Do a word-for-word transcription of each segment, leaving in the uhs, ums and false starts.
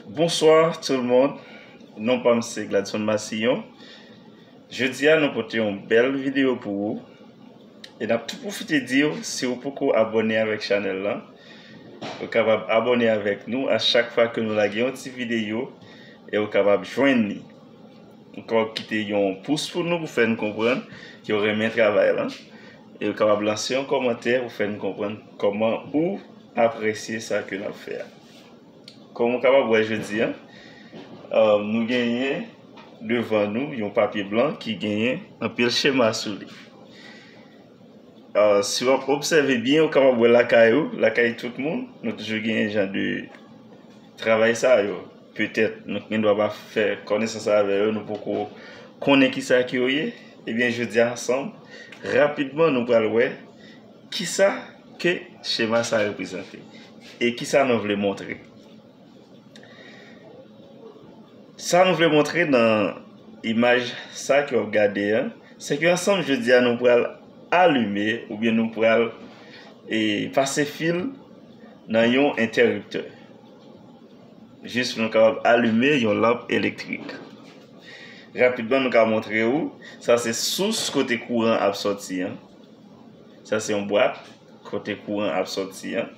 Bonsoir tout le monde. Non pa m se Gladson Massillon. Jodi a nou pote yon bèl videyo pou ou. E n ap tou pwofite di w, si w poko abòne avèk chanèl lan, ou kapab abòne avèk nou a chak fwa ke nou lage yon ti videyo e ou kapab jwenn li. Ou kapab kite yon pous pou nou pou fè n konprann ke w renmen travay lan. E ou kapab lanse yon kòmantè pou fè n konprann kòman ou apresye sa ke n ap fè a. Kòm ou kapab wè jodi a, um, nou genyen devan nou yon papye blan ki genyen anpil chema sou li. Uh, si w ap obsève byen, ou kapab wè lakay ou, lakay tout moun, nou toujou genyen jan de travay sa yo. Petèt, nou gen dwa pa fè konesans avè yo, nou poko konnen kisa ke yo ye. Ebyen, jodi a ansanm, rapidman, nou pral wè kisa ke chema sa reprezante e kisa nou vle montre. Sa nou vle montre nan imaj sa ke w ap gade a, se ke ansanm jodi a nou pral alime oubyen nou pral e, pase fil nan yon entèriptè. Jis pou nou kapab alime yon lanp elektrik. Rapidman, nou ka montre ou, sa se sous kote kouran ap sòti an. Sa se yon bwat kote kouran ap sòti an.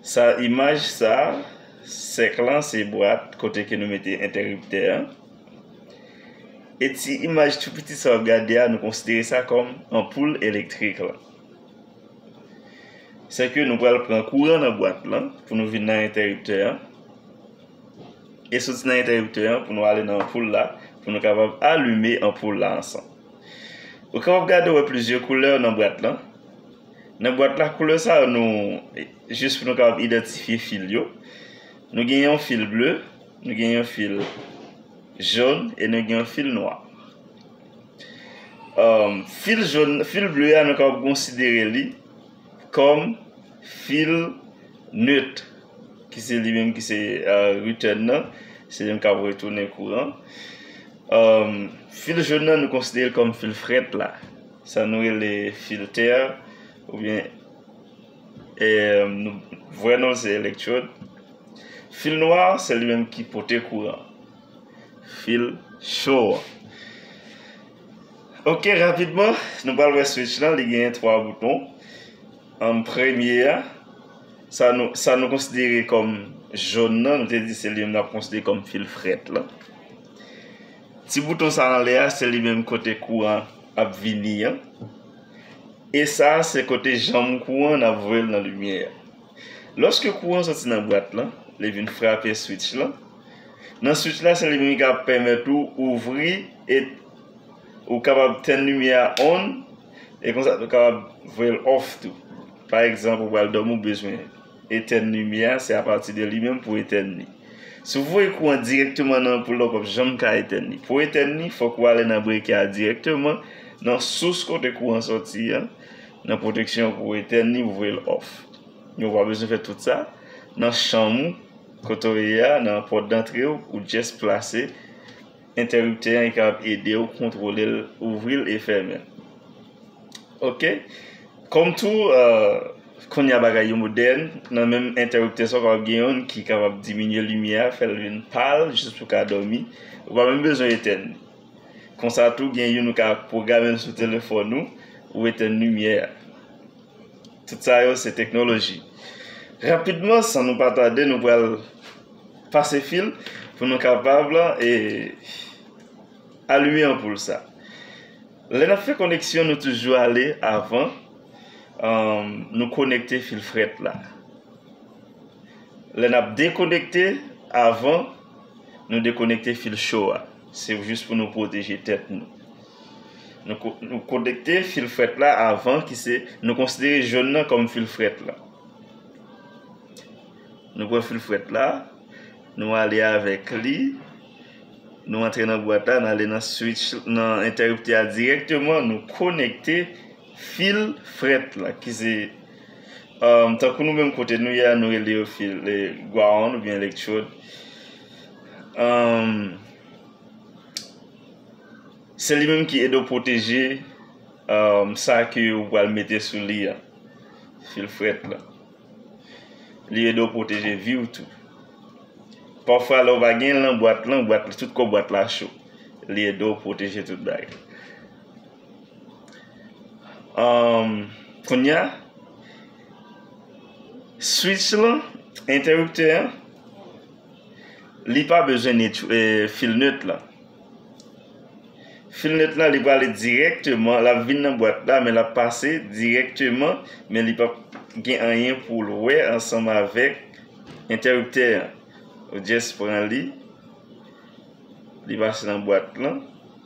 Sa, imaj sa, sèk lan se bwat kote ke nou mete entèriptè an. E ti imaj tou piti sa w ap gade a, nou konsidere sa kòm anpoul elektrik lan. Se ke nou pral pran kouran nan bwat lan pou nou vin nan entèriptè an. E soti nan entèriptè an pou nou ale nan anpoul la, pou nou kapab alime anpoul la ansanm. Ou kapab gade wè plizyè koulè nan bwat lan. Nan bwat la, koulè sa yo nou, jis pou nou kapab idantifye fil yo. Nou gen yon fil ble, nou gen yon fil jòn e nou gen yon fil nwa. Um, fil jòn, fil ble a, nou kapab konsidere li kòm fil net, ki se li menm ki se uh, return nan, se li menm k ap retounen kouran. Um, fil jòn nan, nou konsidere l kòm fil frèt la. Sa nou rele fil tè, oubyen e, nou, vrè non l se elektwòd. Fil nwa, se li menm ki pote kouran. Fil cho an. Ok, rapidman, nou pral wè switch lan, li genyen twa bouton. An premye a, sa nou, sa nou konsidere kòm jòn nan, nou te di se li menm n ap konsidere kòm fil frèt lan. Ti bouton sa anlè a, se li menm kote kouran ap vini an. E sa, se kote janm kouran n ap voye l nan limyè a. Lòske kouran soti nan bwat lan, li vin frape switch lan. Nan switch la, se li menm ki ap pèmèt ou ouvri e ou kapab tenn limyè a on, e konsa tou kapab voye l off tou. Pa egzanp, ou pral dòmi, ou bezwen etèn limyè a, se apati de li menm pou etèn li. Si w voye kouran dirèkteman nan anpoul la, ou p ap janm ka etèn li. Pou etèn li, fòk ou ale nan breke a dirèkteman, nan sous kote kouran sòti an, nan pwoteksyon pou etèn li, pou voye l off. Men ou pa bezwen fè tout sa. Nan chanm ou, kote w ye a, nan pòt dantre w, ou just plase entèriptè an, li kapab ede w kontwole l, ouvri l e fèmen l. Ok? Kòm tou, kounye a bagay yo modèn, nan menm entèriptè sa, w kapab gen youn ki kapab diminye limyè a, fè l vin pal, jis pou w ka dòmi. Ou pa menm bezwen etèn li. Konsa tou, gen youn ou ka pwograme l sou telefòn ou, ou etèn limyè a. Tout sa yo, se teknoloji. Rapidman, san nou pa tade, nou pral pase fil pou nou kapab e, alime anpoul sa. Lè n ap fè koneksyon, nou toujou ale avan, um, nou konekte fil frèt la. Lè n ap dekonekte, avan nou dekonekte fil cho a. Se jis pou nou pwoteje tèt nou. Nou, nou konekte fil frèt la avan, ki se, nou konsidere jòn nan kòm fil frèt la. Nou pran fil frèt la, nou ale avèk li, nou antre nan bwat la, n ale nan switch, nan entèriptè a dirèkteman, nou konekte fil frèt la, ki se, um, tankou nou menm kote nou ye a, nou rele yo fil, e, ground oubyen elektwòd. Um, se li menm ki ede w pwoteje, um, sa ke ou pral mete sou li a, fil frèt la. Li ede w pwoteje vi w tou. Pafwa, lè w pa gen l nan bwat lan, bwat, tout kò bwat la cho. Li ede w pwoteje tout bagay. Anm, kounye a, switch lan, entèriptè an, li pa bezwen netw-, eh, fil net lan. Fil net lan, li prale dirèkteman, l ap vin nan bwat la, men l ap pase dirèkteman, men li p ap gen anyen pou l wè ansanm avèk entèriptè an. Ou just pran li, li pase nan bwat lan,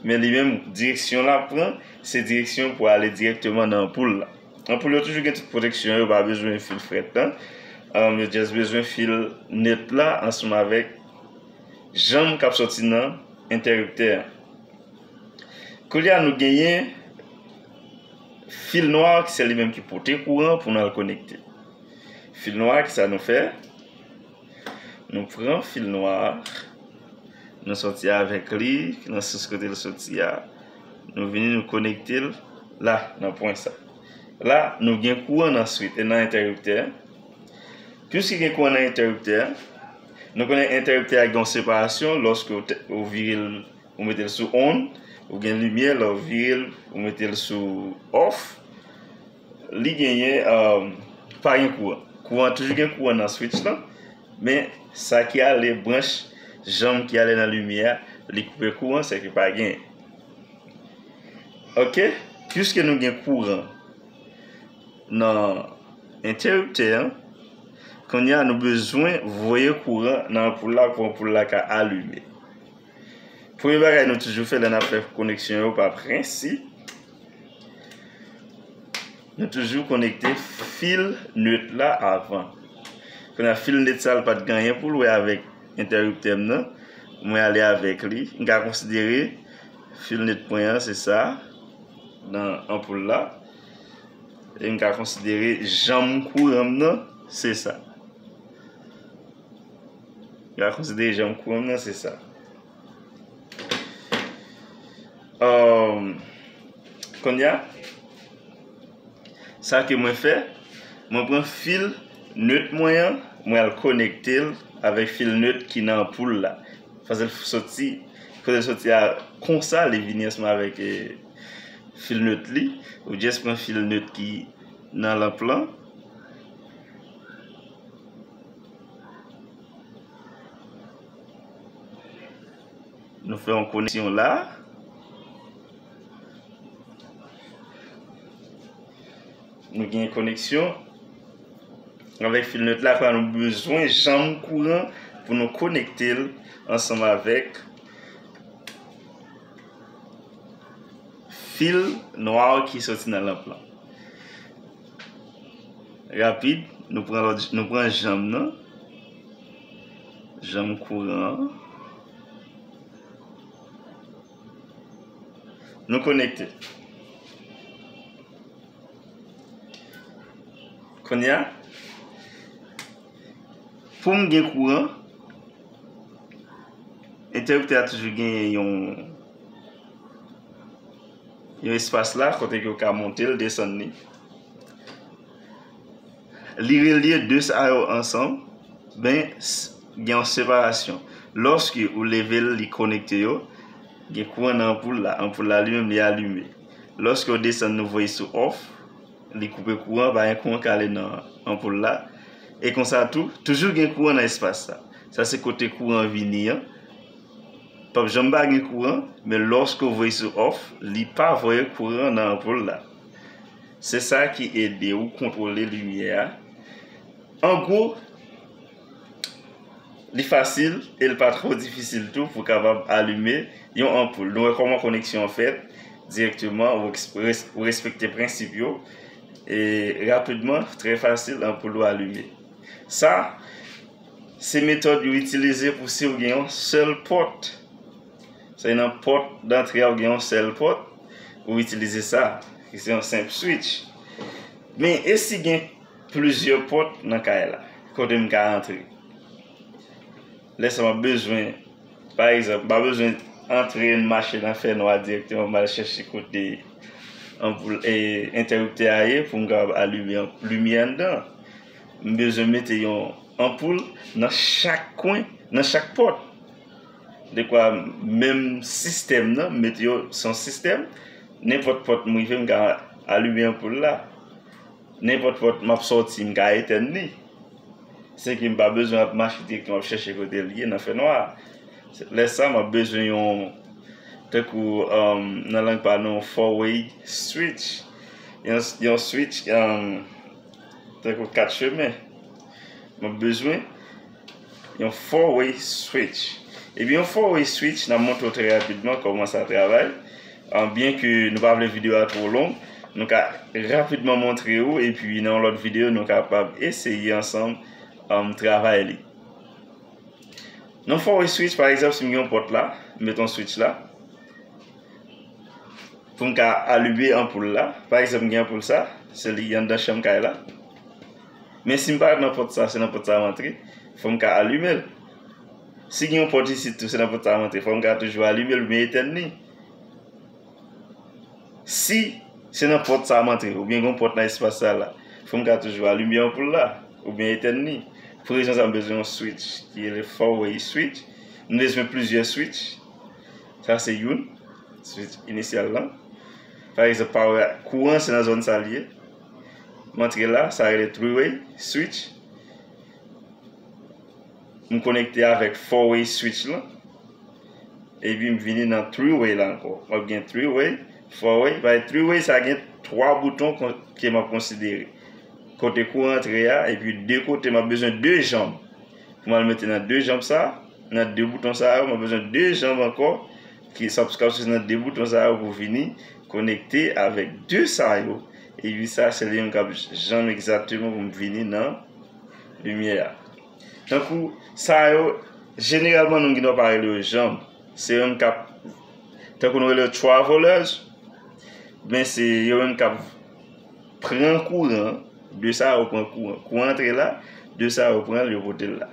men li menm, direksyon l ap pran, se direksyon pou ale dirèkteman nan anpoul la. Anpoul yo toujou gen tout pwoteksyon yo, pa bezwen fil frèt lan. Ann, yo just bezwen fil net la ansanm avèk janm k ap soti nan entèriptè a. Kounye a, nou genyen fil nwa ki se li menm ki pote kouran pou n al konekte. Fil nwa, kisa nou fè? Nou pran fil nwa a, nou soti avèk li nan sans kote l soti a, nou vini, nou konekte l la, nan pwen sa. La, nou gen kouran nan switch, nan entèriptè. Piske gen kouran nan entèriptè, nou konnen entèriptè a gen yon separasyon lòske w te, w vire l, ou mete l sou on, ou gen limyè, lè w vire l, ou mete l sou off, li genyen, um, pa gen kouran. Kouran, toujou gen kouran nan switch lan, men sa ki ale, branch, janm ki ale nan limyè a, li koupe kouran, sèke pa genyen. Ok, piske nou gen kouran nan entèriptè an, kounye a nou bezwen voye kouran nan anpoul la pou anpoul la ka alime. Premye bagay nou toujou fè lè n ap fè koneksyon yo pa prensip, nou toujou konekte fil net la avan. Kounye a fil net sa, l pa t gen anyen pou l wè avèk entèriptè m nan. Mwen ale avèk li. M ka konsidere fil net mwen an, se sa, nan anpoul la. E m ka konsidere janm kouran m nan, se sa. M ka konsidere janm kouran m nan, se sa. Um, kounye a, sa ke mwen fè, mwen pran fil net mwen an, mwen al konekte l avèk fil net ki nan anpoul la. Paske l soti, kote l soti a, konsa, li vini ansanm avèk, eh, fil net li. Ou just pran fil net ki nan lanp lan. Nou fè yon koneksyon la. Nou gen koneksyon avèk fil net la, kounye a nou bezwen janm kouran pou nou konekte l ansanm avèk fil nwa ki soti nan lanp lan. Rapid, nou pran lòt, nou pran janm nan. Janm kouran an. Nou konekte. Kounye a, pou m gen kouran, entèriptè a toujou genyen yon, yon espas la kote ke w ka monte l, desann li. Li relye de sa yo ansanm, ben, s-, gen yon separasyon. Lòske ou leve l, li konekte yo, gen kouran nan anpoul la. Anpoul la li menm, li alime. Lòske w desann, nou voye sou off, li koupe kouran, pa gen kouran k ale nan anpoul la. E konsa tou, toujou gen kouran nan espas sa. Sa se kote kouran vini an. P ap janm pa gen kouran, men lòske w voye sou off, li pa voye kouran nan anpoul la. Se sa ki ede w kontwole limyè a. An gwo, li fasil e l pa twò difisil tou pou w kapab alime yon anpoul. Nou wè kòman koneksyon an fèt dirèkteman, ou eks-, res-, ou respekte prensip yo, e rapidman, trè fasil, anpoul ou alime. Sa, se metòd yo itilize pou si w gen yon sèl pòt. Sa nan pòt dantre a, ou gen yon sèl pòt, ou itilize sa, ki se yon senp switch. Men, e si gen plizyè pòt nan kay la, kote m ka antre? Lè sa m ap bezwen, pa egzanp, m pa bezwen antre, m mache nan fènwa dirèkteman, m al chèche kote anpoul, e, entèriptè a ye pou m kapab alime an-, limyè anndan. M bezwen mete yon anpoul nan chak kwen, nan chak pòt. Dekwa menm sistèm nan, m mete yo se yon sistèm. Nenpòt pòt m rive, m ka alime anpoul la. Nenpòt pòt m ap sòti, m ka etèn li. Se ke m pa bezwen ap mache direktman ap chèche kote l ye nan fènwa a. Lè sa, m ap bezwen yon, tankou, um, nan lang pa nou, four way switch. Yon, yon switch, um, tankou kat chemen. M ap bezwen yon four way switch. Ebyen, yon four way switch, n ap montre w trè rapidman kòman sa travay. Ah, byen ke nou pa vle videyo a twò long, nou ka rapidman montre w, epi nan yon lòt videyo, nou kapab eseye ansanm, um, travay li. Nan four way switch, pa egzanp, si m gen yon pòt la, m mete yon switch la, pou m ka alime anpoul la. Pa egzanp, m gen anpoul sa, se li anndan chanm kay la. Men si m parèt nan pòt sa, se nan pòt sa m antre, fò m ka alime l. Si gen yon pòt isit tou, se nan pòt sa m antre, fò m ka toujou alime l oubyen etèn li. Si se nan pòt sa m antre, oubyen gen yon pòt nan espas sa la, fò m ka toujou alime anpoul la, oubyen etèn li. Pou rezon sa, m bezwen yon switch ki rele four way switch. M bezwen plizyè switch. Sa se youn, switch inisyal lan. Pa egzanp, power, kouran se nan zòn sa l ye. M antre la, sa rele three way switch. M konekte avèk four way switch lan. Epi m vini nan three way la ankò. M ap gen three way, four way. Paske three way sa gen twa bouton kon-, ke m ap konsidere. Kote kouran antre a, epi de kote m ap bezwen de janm. Pou m al mete nan de janm sa, nan de bouton sa yo, m ap bezwen de janm ankò, ki sa ap soti nan de bouton sa yo pou vini konekte avèk de sa yo. Epi sa, se li menm k ap janm egzakteman pou m vini nan limyè a. Tankou sa yo, jeneralman, nou gen dwa pa rele yo janm. Se yo menm k ap, tankou nou rele yo travelers, men se yo menm k ap pran kouran, de sa yo pran kouran. Kouran antre la, de sa yo pran l, yo pote l la.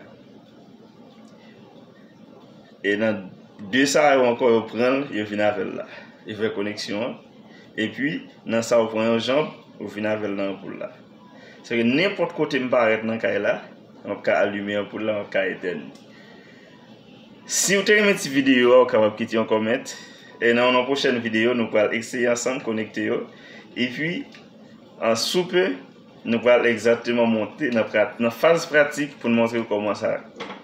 E nan de sa yo ankò, yo pran l, yo vin avè l la. Yo fè koneksyon an. Epi, nan sa yo pran yon janm, yo vin avè l nan anpoul la. Se ke nenpòt kote m parèt nan kay la, m ap ka alime anpoul la, m ap ka etèn li. Si w te renmen ti videyo a, ou kapab kite yon kòmant. E nan yon pwochèn videyo, nou pral eseye ansanm konekte yo. Epi, an soupe, nou pral egzakteman monte nan prat-, nan faz pratik pou n montre w kòman sa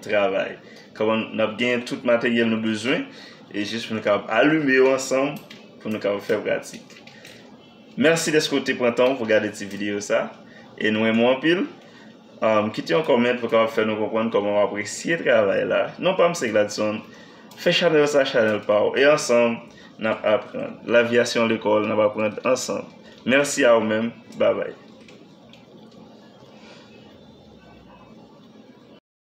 travay. Kòman n ap genyen tout materyèl nou bezwen, e jis pou nou kapab alime yo ansanm, pou nou kapab fè pratik. Mèsi dèske w te pran tan w pou gade ti videyo sa, e nou renmen w anpil. Um, kite yon kòmant pou kapab fè nou konprann kòman w apresye travay la. Non pa m se Gladson. Fè chanèl sa chanèl pa w. E ansanm, n ap aprann. Lavi a se yon lekòl, n ap aprann ansanm. Mèsi a ou menm. Babay.